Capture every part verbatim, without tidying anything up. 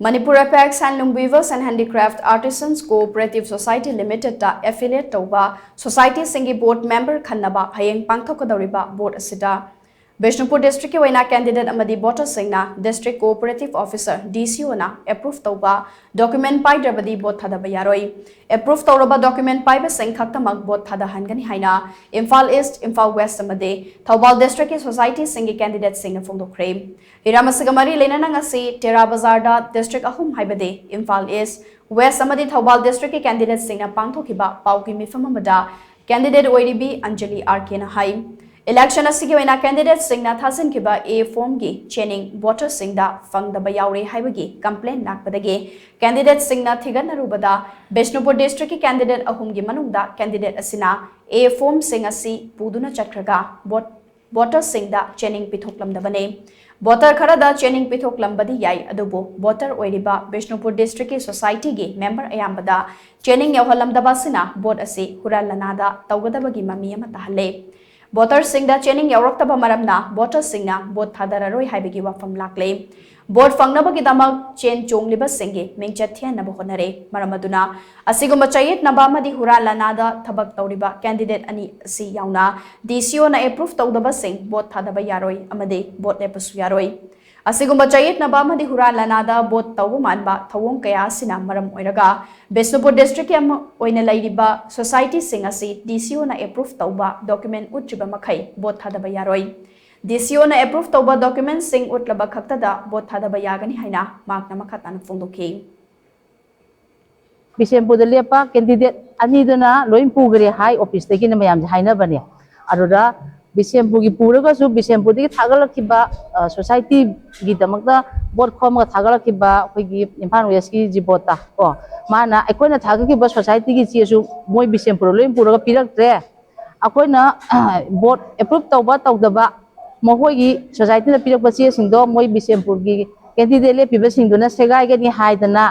Manipur Apex Handloom Weavers and Handicraft Artisans Cooperative Society Limited ꯇ affiliate ꯇꯧꯕ society ꯁꯤꯡꯒꯤ board member ꯈꯟꯅꯕ ꯍꯌꯦꯡ ꯄꯥꯡꯊꯣꯛꯀꯗꯧꯔꯤꯕ vote ꯑꯁꯤꯗ ꯕꯤꯁꯅꯨꯄꯨꯔ district ꯀꯤ ꯑꯣꯏꯅ candidate ꯑꯃꯗꯤ voter ꯁꯤꯡꯅ district cooperative officer, D C O ꯅ approve ꯇꯧꯕ document ꯄꯥꯏꯗ꯭ꯔꯕꯗꯤ vote ꯊꯥꯗꯕ ꯌꯥꯔꯣꯏ꯫ Approve ꯇꯧꯔꯕ document ꯄꯥꯏꯕꯁꯤꯡ ꯈꯛꯇꯃꯛ vote ꯊꯥꯗꯍꯟꯒꯅꯤ ꯍꯥꯏꯅ ꯏꯝꯐꯥꯜ East, ꯏꯝꯐꯥꯜ West ꯑꯃꯗꯤ ꯊꯧꯕꯥꯜ district ꯀꯤ society ꯁꯤꯡꯒꯤ candidate ꯁꯤꯡꯅ ꯐꯣꯡꯗꯣꯛꯈ꯭ꯔꯦ꯫ ꯍꯤꯔꯝ ꯑꯁꯤꯒ ꯃꯔꯤ ꯂꯩꯅꯅ ꯉꯁꯤ ꯇꯦꯔꯥ ꯕꯖꯥꯔꯗ district ꯑꯍꯨꯝ ꯍꯥꯏꯕꯗꯤ ꯏꯝꯐꯥꯜ East, West ꯑꯃꯗꯤ ꯊꯧꯕꯥꯜ district ꯀꯤ candidate ꯁꯤꯡꯅ ꯄꯥꯡꯊꯣꯛꯈꯤꯕ ꯄꯥꯎꯒꯤ ꯃꯤꯐꯝ ꯑꯃꯗ candidate ꯑꯣꯏꯔꯤꯕꯤ ꯑꯟꯖꯂꯤ R K ꯅ ꯍꯥꯏ, election ꯑꯁꯤꯒꯤ ꯑꯣꯏꯅ candidate ꯁꯤꯡꯅ ꯊꯥꯖꯤꯟꯈꯤꯕ A form ꯒꯤ ꯆꯦꯅꯤꯡ voter ꯁꯤꯡꯗ ꯐꯪꯗꯕ ꯌꯥꯎꯔꯦ ꯍꯥꯏꯕꯒꯤ complaint ꯂꯥꯛꯄꯗꯒꯤ candidate ꯁꯤꯡꯅ ꯊꯤꯒꯠꯅꯔꯨꯕꯗ ꯕꯤꯁꯅꯨꯄꯨꯔ district ꯀꯤ candidate ꯑꯍꯨꯝꯒꯤ ꯃꯅꯨꯡꯗ candidate ꯑꯁꯤꯅ A form ꯁꯤꯡ ꯑꯁꯤ ꯄꯨꯗꯨꯅ ꯆꯠꯈ꯭ꯔꯒ vote voter ꯁꯤꯡꯗ ꯆꯦꯅꯤꯡ ꯄꯤꯊꯣꯛꯂꯝꯗꯕꯅꯤ꯫ Voter ꯈꯔꯗ ꯆꯦꯅꯤꯡ ꯄꯤꯊꯣꯛꯂꯝꯕꯗꯤ ꯌꯥꯏ, ꯑꯗꯨꯕꯨ voter ꯑꯣꯏꯔꯤꯕ ꯕꯤꯁꯅꯨꯄꯨꯔ district ꯀꯤ society ꯒꯤ member ꯑꯌꯥꯝꯕꯗ ꯆꯦꯅꯤꯡ ꯌꯧꯍꯜꯂꯝꯗꯕ ꯑꯁꯤꯅ vote ꯑꯁꯤ ꯍꯨꯔꯥꯟ ꯂꯅꯥꯗ ꯇꯧꯒꯗꯕꯒꯤ ꯃꯃꯤ ꯑꯃ ꯇꯥꯍꯜꯂꯦ꯫ Voter ꯁꯤꯡꯗ ꯆꯦꯅꯤꯡ ꯌꯧꯔꯛꯇꯕ ꯃꯔꯝꯅ voter ꯁꯤꯡꯅ vote ꯊꯥꯗꯔꯔꯣꯏ ꯍꯥꯏꯕꯒꯤ ꯋꯥꯐꯝ ꯂꯥꯛꯂꯦ꯫ Vote ꯐꯪꯅꯕꯒꯤꯗꯃꯛ ꯆꯦꯟ ꯆꯣꯡꯂꯤꯕꯁꯤꯡꯒꯤ ꯃꯤꯡꯆꯠ ꯊꯤꯍꯟꯅꯕ ꯍꯣꯠꯅꯔꯦ꯫ ꯃꯔꯝ ꯑꯗꯨꯅ ꯑꯁꯤꯒꯨꯝꯕ ꯆꯌꯦꯠꯅꯕ ꯑꯃꯗꯤ ꯍꯨꯔꯥꯟ ꯂꯅꯥꯗ ꯊꯕꯛ ꯇꯧꯔꯤꯕ candidate ꯑꯅꯤ ꯑꯁꯤ ꯌꯥꯎꯅ D C O ꯅ approve ꯇꯧꯗꯕꯁꯤꯡ vote ꯊꯥꯗꯕ ꯌꯥꯔꯣꯏ ꯑꯃꯗꯤ vote ꯂꯦꯞꯄꯁꯨ ꯌꯥꯔꯣꯏ꯫ ꯑꯁꯤꯒꯨꯝꯕ ꯆꯌꯦꯠꯅꯕ ꯑꯃꯗꯤ ꯍꯨꯔꯥꯟ ꯂꯅꯥꯗ vote ꯇꯧꯕ ꯃꯥꯟꯕ ꯊꯧꯑꯣꯡ ꯀꯌꯥ ꯑꯁꯤꯅ ꯃꯔꯝ ꯑꯣꯏꯔꯒ ꯕꯤꯁꯅꯨꯄꯨꯔ district ꯀꯤ ꯑꯃ ꯑꯣꯏꯅ ꯂꯩꯔꯤꯕ society ꯁꯤꯡ ꯑꯁꯤ D C O ꯅ approve ꯇꯧꯕ document ꯎꯠꯇ꯭ꯔꯤꯕ ꯃꯈꯩ vote ꯊꯥꯗꯕ ꯌꯥꯔꯣꯏ꯫ D C O ꯅ approve ꯇꯧꯕ document ꯁꯤꯡ ꯎꯠꯂꯕ ꯈꯛꯇꯗ vote ꯊꯥꯗꯕ ꯌꯥꯒꯅꯤ ꯍꯥꯏꯅ ꯃꯍꯥꯛꯅ ꯃꯈꯥ ꯇꯥꯅ ꯐꯣꯡꯗꯣꯛꯈꯤ꯫ ꯕꯤꯁꯦꯝꯄꯨꯔꯗ ꯂꯦꯞꯄ candidate ꯑꯅꯤꯗꯨꯅ ꯂꯣꯏ ꯄꯨꯈ꯭ꯔꯦ ꯍꯥꯏ, office ꯇꯒꯤꯅ ꯃꯌꯥꯝꯁꯦ ꯍꯥꯏꯅꯕꯅꯦ꯫ ꯑꯗꯨꯗ ꯕꯤꯁꯦꯝꯄꯨꯔꯒꯤ ꯄꯨꯔꯒꯁꯨ ꯕꯤꯁꯦꯝꯄꯨꯔꯗꯒꯤ ꯊꯥꯒꯠꯂꯛꯈꯤꯕ, ꯑ, society ꯒꯤꯗꯃꯛꯇ vote ꯈꯣꯝꯃꯒ ꯊꯥꯒꯠꯂꯛꯈꯤꯕ ꯑꯩꯈꯣꯏꯒꯤ ꯏꯝꯐꯥꯜ West ꯀꯤ ꯖꯤꯕꯣꯠꯇ ꯀꯣ, ꯃꯥꯅ ꯑꯩꯈꯣꯏꯅ ꯊꯥꯒꯠꯈꯤꯕ society ꯒꯤ ꯆꯦꯁꯨ ꯃꯣꯏ ꯕꯤꯁꯦꯝꯄꯨꯔ ꯂꯣꯏ ꯄꯨꯔꯒ ꯄꯤꯔꯛꯇ꯭ꯔꯦ꯫ ꯑꯩꯈꯣꯏꯅ vote approve ꯇꯧꯕ ꯇꯧꯗꯕ ꯃꯈꯣꯏꯒꯤ society ꯅ ꯄꯤꯔꯛꯄ ꯆꯦꯁꯤꯡꯗꯣ ꯃꯣꯏ ꯕꯤꯁꯦꯝꯄꯨꯔꯒꯤ candidate ꯂꯦꯞꯄꯤꯕꯁꯤꯡꯗꯨꯅ ꯁꯦꯒꯥꯏꯒꯅꯤ ꯍꯥꯏꯗꯅ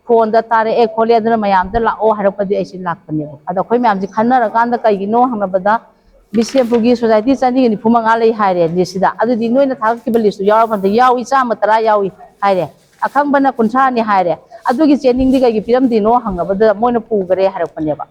phone ꯗ ꯇꯥꯔꯛꯑꯦ ꯈꯣꯠꯂꯦ, ꯑꯗꯨꯅ ꯃꯌꯥꯝꯗ ꯂꯥꯛꯑꯣ ꯍꯥꯏꯔꯛꯄꯗꯤ ꯑꯩꯁꯦ ꯂꯥꯛꯄꯅꯦꯕ꯫ ꯑꯗꯣ ꯑꯩꯈꯣꯏ ꯃꯌꯥꯝꯁꯦ ꯈꯟꯅꯔꯀꯥꯟꯗ ꯀꯩꯒꯤꯅꯣ ꯍꯪꯅꯕꯗ ꯕꯤꯁꯦꯝꯄꯨꯔꯒꯤ society ꯆꯅꯤꯒ ꯅꯤꯐꯨ ꯃꯉꯥ ꯂꯩ ꯍꯥꯏꯔꯦ list ꯁꯤꯗ꯫ ꯑꯗꯨꯗꯤ ꯅꯣꯏꯅ ꯊꯥꯒꯠꯈꯤꯕ list ꯇꯨ ꯌꯥꯎꯔꯀꯥꯟꯗ ꯌꯥꯎꯏ, ꯆꯥꯝꯃ ꯇꯔꯥ ꯌꯥꯎꯏ ꯍꯥꯏꯔꯦ꯫ ꯑꯈꯪꯕꯅ ꯀꯨꯟꯊ꯭ꯔꯥꯅꯤ ꯍꯥꯏꯔꯦ꯫ ꯑꯗꯨꯒꯤ ꯆꯦꯅꯤꯡꯗꯤ ꯀꯩꯒꯤ ꯄꯤꯔꯝꯗ꯭ꯔꯤꯅꯣ ꯍꯪꯉꯕꯗ ꯃꯣꯏꯅ ꯄꯨꯈꯔꯦ ꯍꯥꯏꯔꯛꯄꯅꯦꯕ꯫